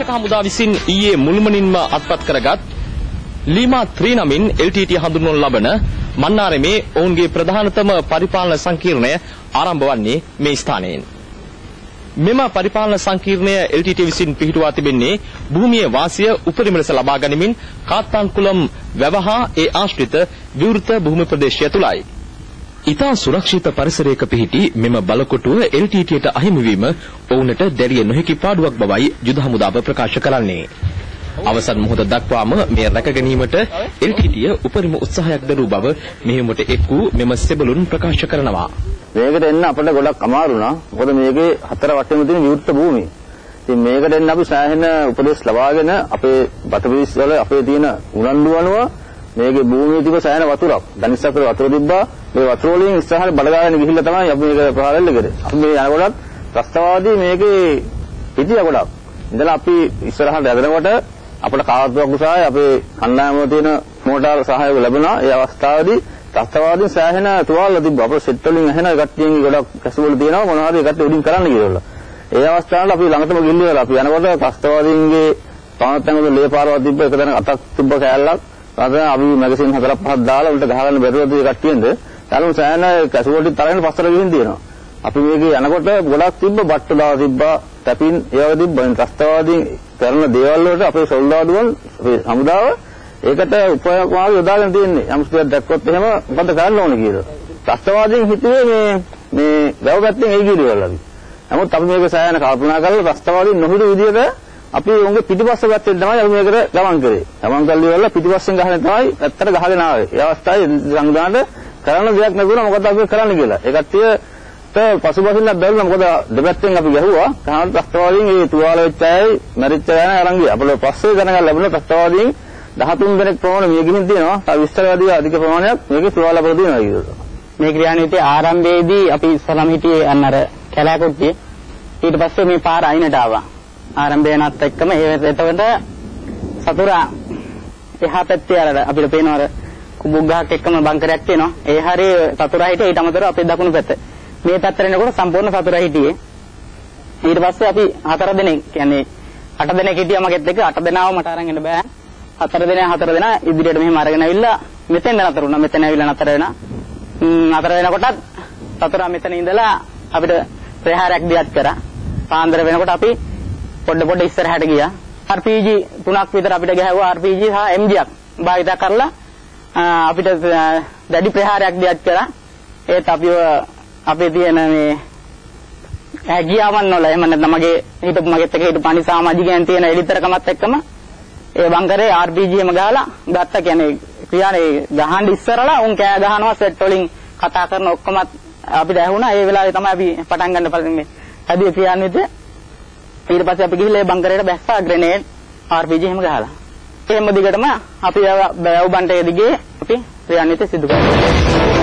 ශ්‍රී ලංකා හමුදා විසින් ඊයේ මුළුමනින්ම අත්පත් කරගත් ලීමා 3 නමින් LTT හඳුන්වනු ලබන මන්නාරමේ ඔවුන්ගේ ප්‍රධානතම පරිපාලන සංකීර්ණය ආරම්භ වන්නේ මේ ස්ථානයෙන්. මෙම පරිපාලන සංකීර්ණය LTT විසින් පිහිටුවා තිබෙන්නේ භූමියේ වාසිය උපරිම ලෙස ලබා ගනිමින් කාත්තාන්කුලම් වැව හා ඒ ආශ්‍රිත විවෘත භූමි ප්‍රදේශය තුලයි. ඉතා සුරක්ෂිත පරිසරයක පිහිටි මෙම බලකොටුව LTTට අහිමි වීම ඔවුන්ට දැරිය නොහැකි පාඩුවක් බවයි යුද හමුදාව ප්‍රකාශ කරන්නේ. අවසන් මොහොත දක්වාම මෙය රැක ගැනීමට LTT උපරිම උත්සාහයක් දරූ බව මෙහෙයුමට එක් වූ මෙම සෙබළුන් ප්‍රකාශ කරනවා. මේකට එන්න අපිට ගොඩක් අමාරු වුණා. මොකද මේකේ හතර වටේම තියෙන විවෘත භූමිය. ඉතින් මේකට එන්න අපි සෑහෙන උපදෙස් ලබාගෙන අපේ බටපිරිස් වල අපේ තියෙන උනන්දු අනුව මේකේ භූමියේ තිබ්බ සෑහෙන වතුරක්, දනිස්සක් වල වතුර තිබ්බා. මේ වතුර වලින් ඉස්සරහට බඩගාගෙන ගිහිල්ලා තමයි අපි මේක ප්‍රහාර එල්ල කරේ. අපි මේ යනකොටත් ත්‍රස්තවාදී මේකේ හිටියා ගොඩක්. ඉඳලා අපි ඉස්සරහට යනකොට අපට කාවත්තුවක් උසාවේ අපේ කණ්ඩායම වල තියෙන මෝටාර් සහයෝග ලැබුණා. ඒ අවස්ථාවේදී ත්‍රස්තවාදීන් සෑහෙන තුවාල තිබ්බා. අපේ සෙට් වලින් ඇහෙන කට්ටියන් ගොඩක් කැසුවල තියෙනවා මොනවා හරි කට්ටිය උඩින් කරන්න කියලා. ඒ අවස්ථාවල අපි ළඟටම ගිහිල්ලා අපි යනකොට ත්‍රස්තවාදීන්ගේ තවනත් තැන්වල ලේ පාරවල් තිබ්බ එක තැනක අතක් තිබ්බ කෑල්ලක්. අද අපි මැගසින් 4 5 දාලා උන්ට ගහගන්න බැරුව ඒ කට්ටියෙන්ද ඊළඟ සෑහෙන කැසුවල ටික තරගෙන පස්සට ගිහින් තියෙනවා. අපි මේකේ යනකොට ගොඩක් තිබ්බ බට්ට දාලා තිබ්බා, ටැපින් ඒ වගේ තිබ්බා. ත්‍රස්තවාදීන් කරන දේවල් වලට අපේ සොල්දාදුවන් අපේ හමුදාව ඒකට උපයෝග මාර්ග යොදාගෙන තියෙන්නේ. යම් සිදුවක් දැක්කොත් එහෙම මොකද කරන්න ඕනේ කියලා. ත්‍රස්තවාදීන් හිතුවේ මේ මේ වැව පැත්තෙන් එයි කියලා අපි. නමුත් අපි මේක සෑහෙන කල්පනා කරලා ත්‍රස්තවාදීන් නොහිතු විදියට අපි උන්ගේ පිටිපස්ස පැත්තෙන් තමයි අපි මේකට ගමන් කරේ. ගමන් කරලා ඉවරලා පිටිපස්සෙන් ගහගෙන තමයි පැත්තට ගහගෙන ආවේ. ඒ අවස්ථාවේ සංවිධානයට කරන්න දෙයක් නැතුණා මොකද අපි කරන්න කියලා. ඒ කට්ටියට පසුබසින්නත් බැරිුණා. මොකද දෙපැත්තෙන් අපි ගැහුවා. ගහන ත්‍රස්තවාදීන් ඒ තුවාල වෙච්ච අයයි මැරිච්ච අය අරන් ගියා. අපේ පස්සේ දැනගන්න ලැබුණා ත්‍රස්තවාදීන් 13 දෙනෙක් ප්‍රමාණය මිය ගිහින් තියෙනවා. තව විස්තර වැඩි අධික ප්‍රමාණයක් මේකේ තුවාල ලැබලා තියෙනවා කියලා. මේ ක්‍රියාන්විතයේ ආරම්භයේදී අපි ඉස්සලම හිටියේ අන්න අර කැලෑකොට්ටියේ. ඊට පස්සේ මේ පාර අයිනට ආවා. ආරම්භය වෙනත් එක්කම ඒ එතකොට සතුරා එහා පැත්තේ අර අපිට පේනවා අර කුඹුක් ගහක් එක්කම බංකරයක් තියෙනවා. ඒ හරිය සතුරා හිටියේ. ඊට අමතරව අපේ දකුණු පැත්ත. මේ පැත්තට එනකොට සම්පූර්ණ සතුරා හිටියේ. ඊට පස්සේ අපි 4 දෙනෙක් කියන්නේ 8 දෙනෙක් හිටියා මගෙත් එක්ක. 8 දෙනාව මට අරන් එන්න බෑ. 4 දෙනා 4 දෙනා ඉදිරියට මෙහෙම අරගෙන ඇවිල්ලා මෙතෙන් නතර වුණා. මෙතන ඇවිල්ලා නතර වෙනා. නතර වෙනකොටත් සතුරා මෙතන ඉඳලා අපිට ප්‍රහාරයක් දියත් කරා. පාන්දර වෙනකොට අපි පොඩ පොඩ ඉස්සරහට ගියා. RPG තුනක් විතර අපිට ගැහුවා. RPG හා MGක් භාවිත කරලා අපිට දැඩි ප්‍රහාරයක් දියත් කරා. ඒත් අපිව අපේ තියෙන මේ හැකියාවන් වල එහෙම නැත්නම් මගේ හිටපු මගෙත් එක්ක හිටපු අනිත් සමාජිකයන් තියෙන එලිතරකමත් එක්කම ඒ බංකරේ RPG එකම ගහලා ගත්තා. කියන්නේ ක්‍රියානේ ගහන්න ඉස්සරලා උන් කෑ ගහනවා සෙට් වලින් කතා කරන ඔක්කොම අපිට ඇහුණා. ඒ වෙලාවේ තමයි අපි පටන් ගන්න පළවෙනි මේ හැදුවේ ක්‍රියාන්විතය. ඊට පස්සේ අපි ගිහිල්ලා ඒ බංකරේට බැස්සා ග්‍රනේඩ් RPG එහෙම ගහලා. එහෙම දිගටම අපි වැව් බන්ටේ දිගේ අපි ක්‍රියාන්විතය සිදු කරා.